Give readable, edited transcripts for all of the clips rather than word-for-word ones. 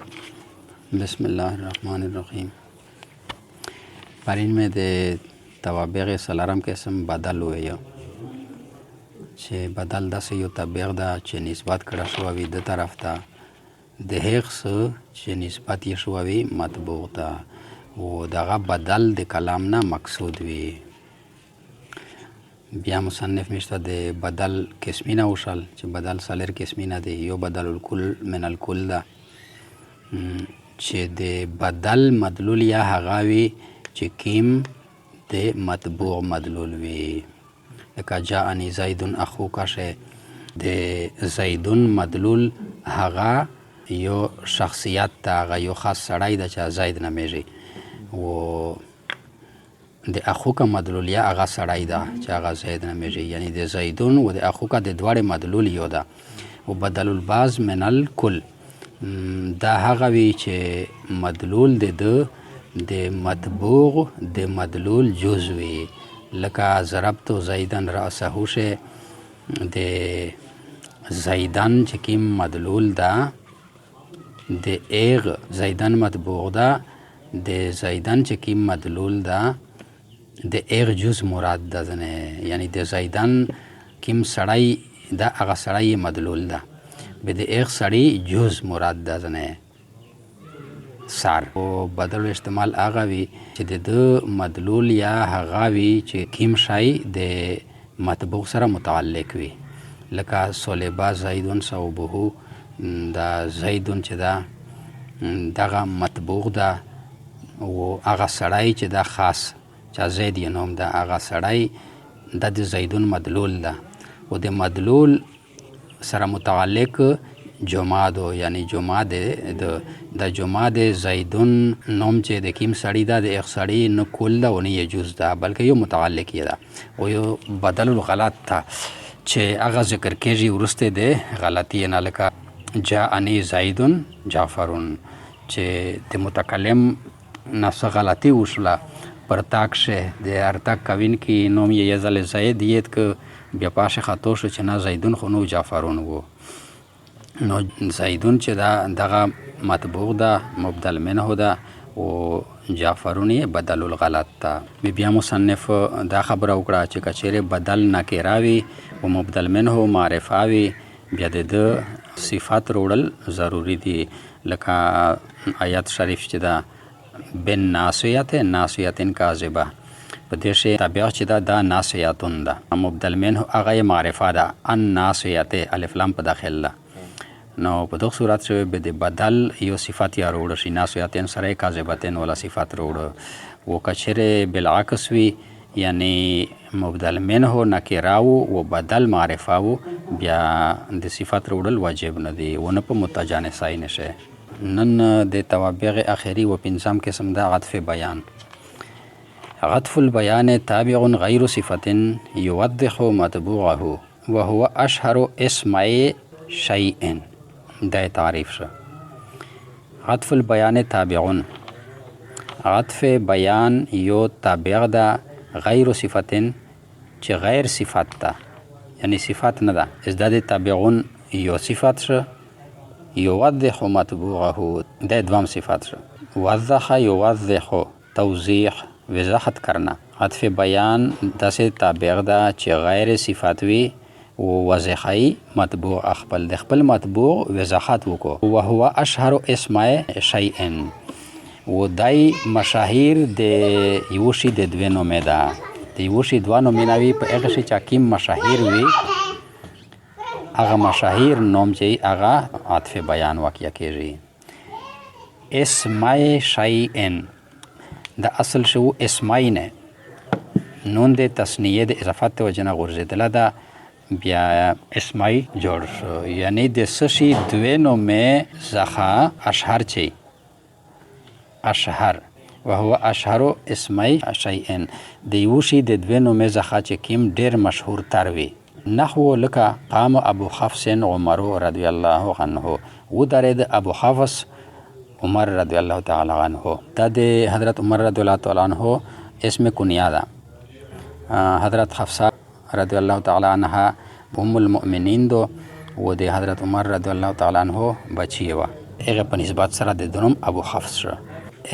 بسم الله الرحمن الرحیم. پرین مې د توابع څلورم قسم بدل وویو چې بدل داسې یو تابع ده چې نسبت کړه شوی وي د طرف ته د هغه څه چې نسبت یې شوی وي مطبوع ته، او دغه بدل د کلام نه مقصود وي. بیا مصنف مشته د بدل قسمینه وشل چې بدل څلور قسمینه دی. یو بدل الکل من الکل ده چې د بدل مدلول یا هغه وي چې کیم د مطبوع مدلول وي، لکه جاءنی زید اخوک شه، د زیدون مدلول هغه یو شخصیت ته، هغه یو خاص سړی ده چې زید نومېږي، و د اخوک مدلول یا هغه سړی ده چې هغه زید نومېږي، یعنی د زیدون و د اخوک د دواړې مدلول یو ده. و بدل البعض من الکل دا هغه وي چې مدلول د ده د مطبوع د مدلول جز وي، لکه ضربت زیدن رأسه شه، د زیدن چې کوم مدلول ده د ایغ زیدن مطبوع ده، د زیدن چې کوم مدلول ده د ایغ جز مراد ده ځنې، یعنی د زیدن کوم سړی ده هغه سړی یې مدلول ده، به د ایغ سړی جز مراد ده ځنې سر. او بدل استعمال هغه وي چې د ده مدلول یا هغه وي چې کوم شی د مطبوع سره متعلق وي، لکه صلبه زیدون صوبه، دا زیدون چې ده دغه مطبوع ده، او هغه سړی چې ده خاص چې زید یې نوم ده هغه سړی دا د زیدون مدلول ده، او د مدلول سره متعلق جمعه دو، یعنی جمعه د جمعه د زیدون نوم چې د کیم سړی ده د ایغ سړی نه کل ده او نه یې جز ده، بلکې یو متعلق یې ده، او یو بدل الغلط ده چې هغه ذکر کېږي وروسته د غلطي نه، لکه جاءنی زیدون جعفرون چې د متکلم نه څه غلطي وشوله پر تاک شه، د ارتاک کوونکي نوم یې یو ځل زید یاد که بیا پاشه خطو شو چې نه زیدون خو نو جعفرون وو، نو زیدون چې دا دغه مطبوع ده مبدل منه ده او جعفرون یې بدل الغلط ده. بیا مصنف دا خبره وکړه چې که چېرې بدل نکره وي او مبدل منه معرفه وي بیا د ده صفت روړل ضروري دي، لکه آیت شریف چې ده بن ناصیت ناصیت کاذبه، په دې شی تابع چې ده دا ناصیتون ده، مبدل منه هغه یې معرفه ده، ان ناصیت الف لام په داخل ده، نو په دغه صورت شوی به د بدل یو صفت یا روړ شي، ناصیتین سره یې کاذبتین ولا صفت روړ، و که چېرې بالعکس وي یعنی مبدل منه نکره وو و بدل معرفه وو بیا د صفت روړل واجب نه دی و نه په متجانسای نشي. نن د توابع اخري و پنځم قسم ده عطف بیان. عطف البیان تابع غیر صفت یوضح مطبوعه وهو اشهر اسم شیء، دا تعریف شو. عطف البیان تابع، عطف بیان یو تابع ده غیر صفت چې غیر صفت ده، یعنی صفت نه ده، از دا د تابعون یو صفت شو، یوضح مطبوعه دا دوام صفت شو، وضح یوضح توضیح وضاحت کرنا. عطف بیان داسې تابع ده چې غیر صفت وي و وضحی مطبوع خپل د خپل مطبوع وضاحت وکړو، وهو اشهر اسم شیء، و دای مشاهیر د یو شي د دوې نومې ده، د یو شي دوه نومې نه وي، په هغه شي چې کوم مشاهیر وي هغه مشاهیر نوم چې هغه عطف بیان واقع کېږي. اسم شیء د اصل شو اسمای نه نون د تثنیې د اضافت د وجې نه غورځېدله ده، بیا اسمای جوړ شو، یعنی د څه شي دوې نومې څخه اشهر چې اشهر وهو اشهر اسمای شیء، د یو شي د دوې نومې څخه چې کوم ډېر مشهور تر وي. نحو لکه قام ابو حفص عمر رضی الله عنه، ودرېد ابو حفص عمر رضی الله تعالی عنه، دا د حضرت عمر رضی الله تعالی عنه اسم کنیه ده. حضرت حفصه رضی الله تعالی عنها ام المؤمنین دو و د حضرت عمر رضی الله تعالی عنه بچی وه. هغه په نسبت سره د ده نوم ابو حفص شو.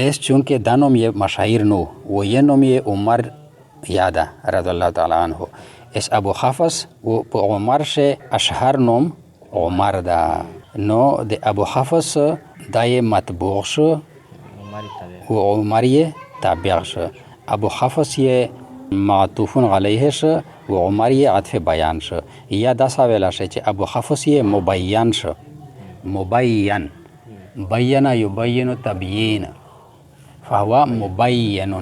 اس چونکه دا نوم یې مشاهیر نو و یې نوم یې عمر یاده رضی الله تعالی عنه. اس ابو حفص و په عمر شه اشهر نوم عمر ده، نو د ابو حفص دا یې مطبوع شو و عمر یې تابع شو. ابو حفص یې معطوف علیه شو و عمر یې عطف بیان شو. یا داسې ویلی شي چې ابو حفص یې مبین شو. مبین، بین یبین تبیین، فهو مبین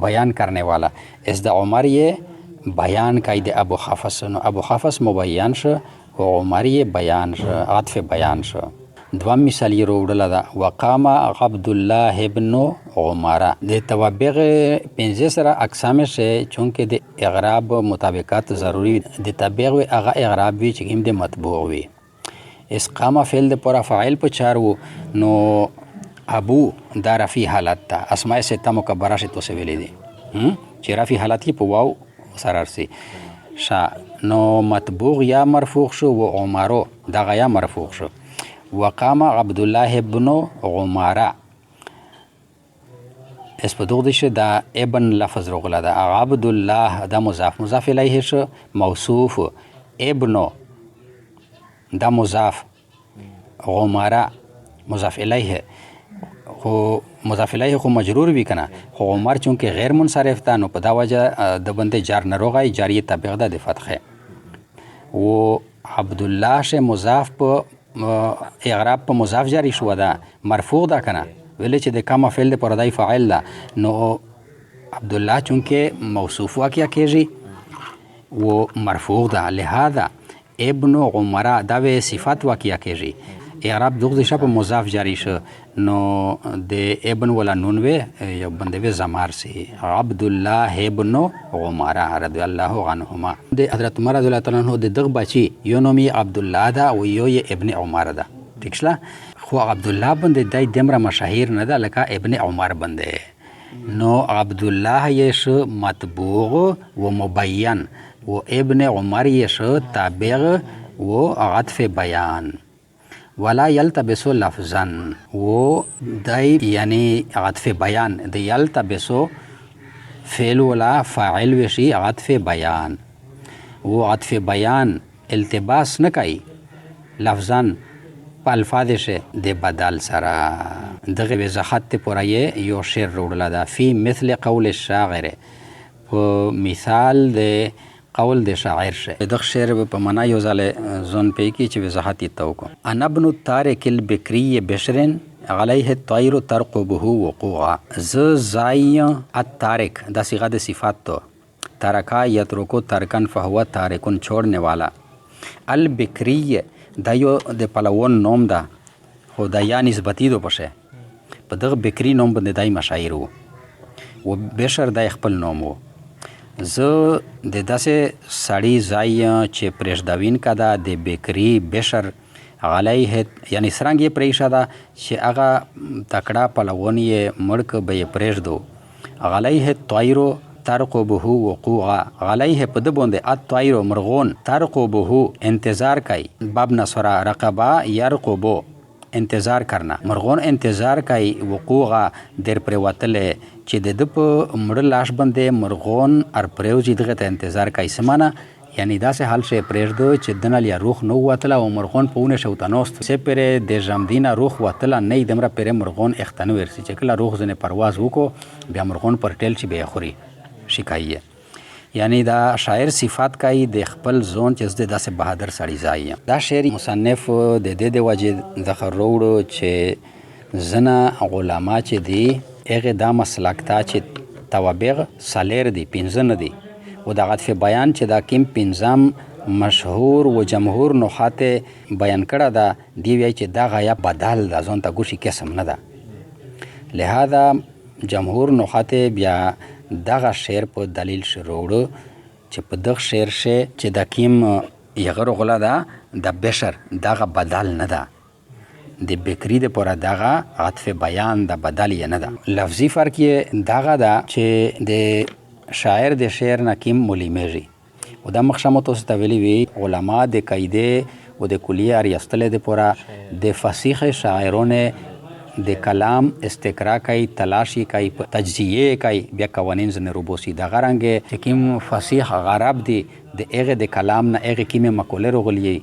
بیان کرنے والا. اس د عمر یې بیان کوي د ابو حفص، نو ابو حفص مبین شو و عمر یې بیان شو، عطف بیان شو. دویم مثال یې راوړله ده، وقام عبدالله ابن عمر. د توابع پنځه سره اقسام شي، چونکه د اعراب مطابقت ضروري د تابع وي، هغه اعراب وي چې کوم د مطبوع وي. اس قام فعل د پورا فاعل په چار وو، نو ابو دا رفیع حالت ده، اسماء سته مکبره شي توسې ویلي دي چې رفیع حالت یې په واو سره رسي. شه نو مطبوع یا مرفوع شو و عمرو دغه یا مرفوع شو. وقام عبد الله ابن عمر، اس په دغه دي شه دا ابن لفظ راغله ده. عبد الله دا مضاف مضاف الیه شو، موصوف ابن دا مضاف، عمر مضاف الیه، خو مضاف الیه خو مجرور وي کنه، خو عمر چونکه غیر منصرف ده نو په دا وجه د بندې جار نه روغی، جار یې تابع ده د فتحې. و عبدالله شه مضاف په اعراب په مضاف جاری شو ده، مرفوع ده کنه، ویلې چې د کما فعل د پر دای فاعل ده، نو عبدالله چونکه موصوف واقع کېږي و مرفوع ده، لهذا ابن عمر دا وی صفات واقع کېږي. اعراب دغه شه په مضاف جاری شو، نو د ابن ولا نون وی یو بندې وی زمار سی، عبد الله ابن عمر رضی الله عنهما. د حضرت عمر رضی الله تعالی عنہ د دغه بچی یو نوم یې عبد الله ده او یو یې ابن عمر ده، ټیک شله. خو عبد الله باندې دای دمره مشاهیر نه ده لکه ابن عمر باندې، نو عبد الله یې شو مطبوع و مبین و ابن عمر یې شو تابع و عطف بیان. ولا یلتبسو لفظا و دای یعنی عطف بیان، د یلتبسو فعل ولا فاعل وشي عطف بیان، و عطف بیان التباس نه کوي لفظا په الفاظ شه د بدل سره. دغه وضاحت ته پوره یې یو شعر راوړله ده، فی مثل قول الشاعر، په مثال د قول د شاعر شه. دغه شعر به په معنا یو ځل ځون پی کی چې وضاحت یې ته وکړو. انا ابن التارک البکری بشر علیه الطیر ترقبه وقوعا. زه ځای التارک، دا صیغه د صفات ته، ترکا یترکو ترکن فهو تارکن، چھوڑنے والا. البکری دا یو د پلوون نوم ده، خو دا یا نسبتي دو پشه، په دغه بکری نوم باندې دای مشاهیر وو و بشر دای خپل نوم وو. زه د داسې سړي ځای چې پرېږدوین که ده د بکری بشر علیه، یعنی څرنګه یې پرېښه ده چې هغه تکړه پلوون یې مړ که به یې پرېږدو. علیه الطیرو ترقبه وقوعا، علیه په ده باندې الطیرو مرغون، ترقبه انتظار کوي، باب نصره رقبه یرقبو انتظار کرنا، مرغون انتظار کوي وقوعا در پرېوتلی چې د ده په مړه لاش باندې مرغون ار پرېوځي، دغه ته انتظار کوي. څه معنی؟ یعنی داسې حال شی پرېږدو چې دنه لیا روح نه ووتله او مرغون په ونه شوته نوست، څه پرې د ژمدینه روح وتله نه یې، دمره پرې مرغون اخته نه ورسي چې کله روح ځنې پرواز وکړو بیا مرغون پر ټیل چې بیا یې خوري شکایي. یعنی دا شاعر صفات کوي د خپل ځون چې زه د داسې بهادر سړي ځای یم. دا شعر مصنف د دې د وجې دغه راوړو چې ځنه علما چې دي هغې دا مسلک ته چې توابع څلور دي، پنځه نه دي، و د عطف بیان چې دا کیم پنځم مشهور و جمهور نحات بیان کړه ده، دی وایي چې دا غیا بدل ده، ځان ته ګوشي قسم نه ده. لهذا جمهور نحات بیا دغه شعر په دلیل شروع چې په دغه شعر شي چې د کیم یغه رغله ده د بشر دغه بدل نه ده، د بکری د پوره دغه عطف بیان د بدل یې نه ده. لفظي فرق یې دغه ده چې د شاعر د شعر نه کیم ملیمیږي، او دا مخشه مو تاسو ته ویلي وي علما د قاعدې و د کلیه اریستلې د پورا د فصیح شاعرونه د کلام استقرا کوي، تلاش یې کوي، په تجزیه یې کوي، بیا قوانین ځنې روبوسي. دغه رنګ چې کوم فصیح غرب دي د هغې د کلام نه هغې کومې مقولې روغلي،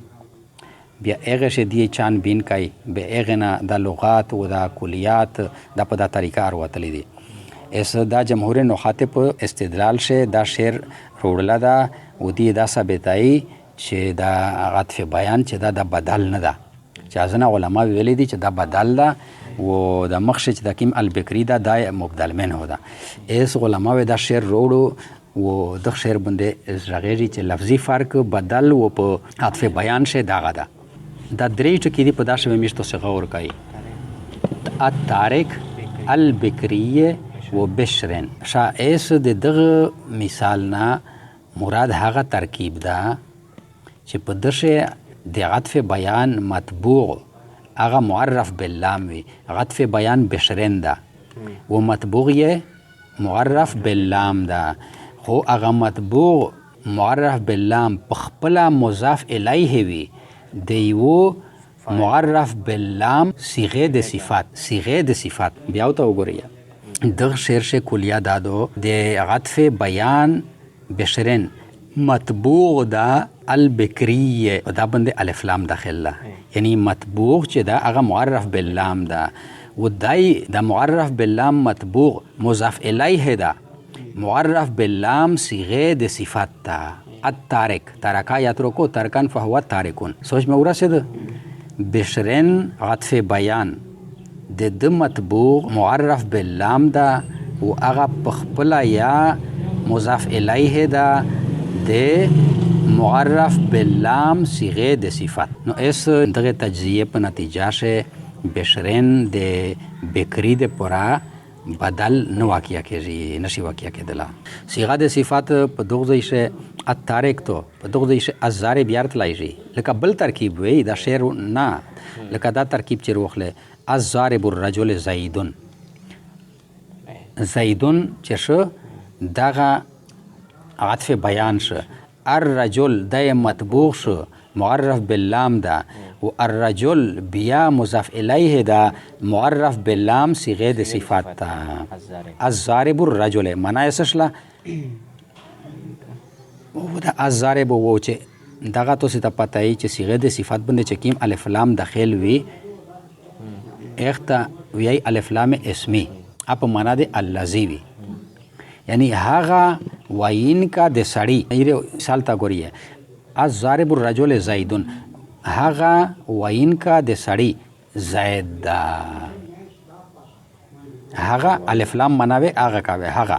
بیا هغې شي دی چان بین کوي، بیا هغې نه دا لغات و دا کلیات دا په دا طریقه اروتلې دي. اس دا جمهور نخات په استدلال شه دا شعر روړله ده و دی دا ثابتایي چې دا عطف بیان چې دا د بدل نه ده، چې ځنه علما ویلي دي چې دا بدل ده و د مخ چې د کیم البکری ده دا مبدل منه ده. اس علما دا شعر روړو و د شعر باندې رغېږي چې لفظي فرق بدل و په عطف بیان شه دغه ده. دا درې ټکي دي په دا شوه میشتو څه غور کوي. التارک البکریه و بشرن شا اس د دغه مثال نه مراد هغه ترکیب ده چې په دشه د عطف بیان مطبوع هغه معرف باللام وي. عطف بیان بشرن ده و مطبوع یې معرف باللام ده، خو هغه مطبوع معرف باللام په خپله مضاف الیه وي د یو معرف باللام صیغه د صفات، صیغه د صفات. بیا ورته وګورئ دغه شعر شه کلیه دادو د عطف بیان بشرن مطبوع ده البکریه دا باندې الف لام داخل ده، یعنی مطبوع چې ده هغه معرف باللام ده و دای د معرف باللام مطبوع مضاف الیه ده، معرف باللام صیغه د صفات ده. التارک ترکا یترکو ترکن فهو تارکون. سوچ مې ورسېد. بشرن عطف بیان د د مطبوع معرف باللام ده و هغه په خپله یا مضاف الیه ده د معرف باللام صیغه د صفت. نو اس دغه تجزیه په نتیجه شه بشرن د بکری د پورا بدل نه واقع کېږي، نشي واقع کېدله. صیغه د صفات په دغه ځای شه التارک تو په دغه ځای شه الضارب یار تلای شي، لکه بل ترکیب وي دا شعر نه، لکه دا ترکیب چې روخله الضارب الرجل زیدون، زیدون چې شو دغه عطف بیان شو، الرجل دا مطبوع شو معرف باللام ده و الرجل بیا مضاف الیه ده معرف باللام صیغه د صفات ده. الضارب الرجل معنا یې څه شله؟ و دا الضارب و چې دغه تاسو ته پته یي چې صیغه د صفات باندې چې کوم الف لام داخل وي اخته ویای الف لام اسمی اپ معنا د الذی وي، یعنی هغه وین کا د سړی مثال تا ګوري الضارب الرجل زیدون، هغه وین کا د سړی زید ده، هغه الف لام مناوي هغه کاوي، هغه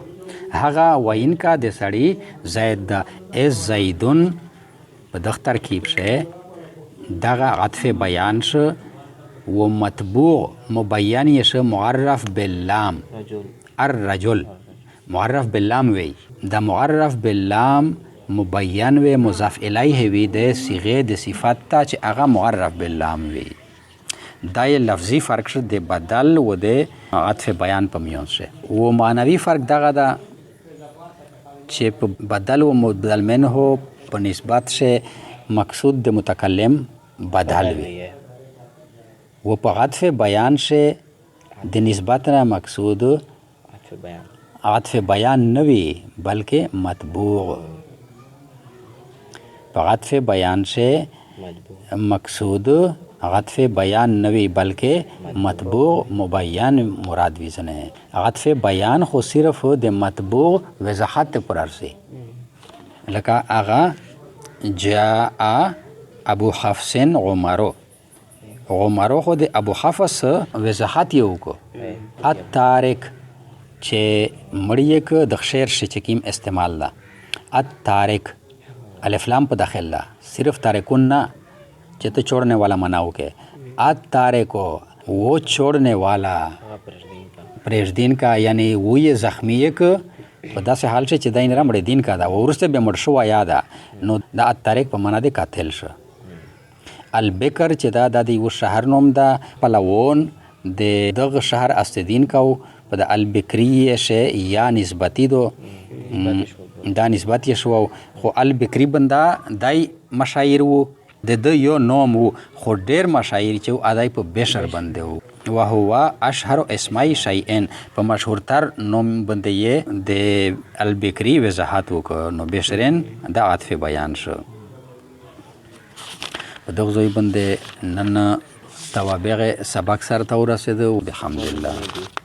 هغه وین کا د سړی زید ده. اس زیدون په دغه ترکیب شه دغه عطف بیان شه و مطبوع مبین یې شه معرف باللام الرجل معرف باللام وی، د معرف باللام مبین وی مضاف الیه وی د صیغه د صفت ته چې هغه معرف باللام وی. دا یې لفظي فرق شه د بدل و د عطف بیان په میون شه. و معنوي فرق دغه ده چې په بدل و مبدل منه په نسبت شه مقصود د متکلم بدل وي و په عطف بیان شه د نسبت نه مقصود عطف بیان نه وي بلکې مطبوع. په عطف بیان شه مقصود عطف بیان نه وي بلکې مطبوع مبین مراد وي. ځنې عطف بیان خو صرف د مطبوع وضاحت پر ارزي، لکه هغه جاء ابو حفص عمرو، عمرو خو د ابو حفص وضاحت یې وکړو. التارک چې مړ یې که د شعر شي چې کوم استعمال ده، التارک الف لام په داخل ده، صرف تارکون نه چې ته چھوڑنے والا معنا وکې، التارکو وہ چھوڑنے والا پرېږدین کا، یعنی و یې زخمی یې که په داسې حال شي چې دا یې نه مړ دین کا ده وروسته بیا مړ شوی یا ده، نو دا التارک په معنا د قاتل شو. البکر چې دا د یو شهر نوم ده، پلوون د دغه شهر استدین کو په د البکری شه یا نسبتی دو دا نسبت یې شو، خو البکری بنده دای مشاهیر وو د ده يو نوم وو خو ډېر مشاهير چې وو ادای په بشر باندې وو. وهو اشهر اسماء شيء په مشهورتر نوم باندې يې د البکري وضاحت وکړ نو بشرين د عطف بيان شو. په دغه ځای باندې نن توابع سبق سره ته ورسېدو. الحمدلله.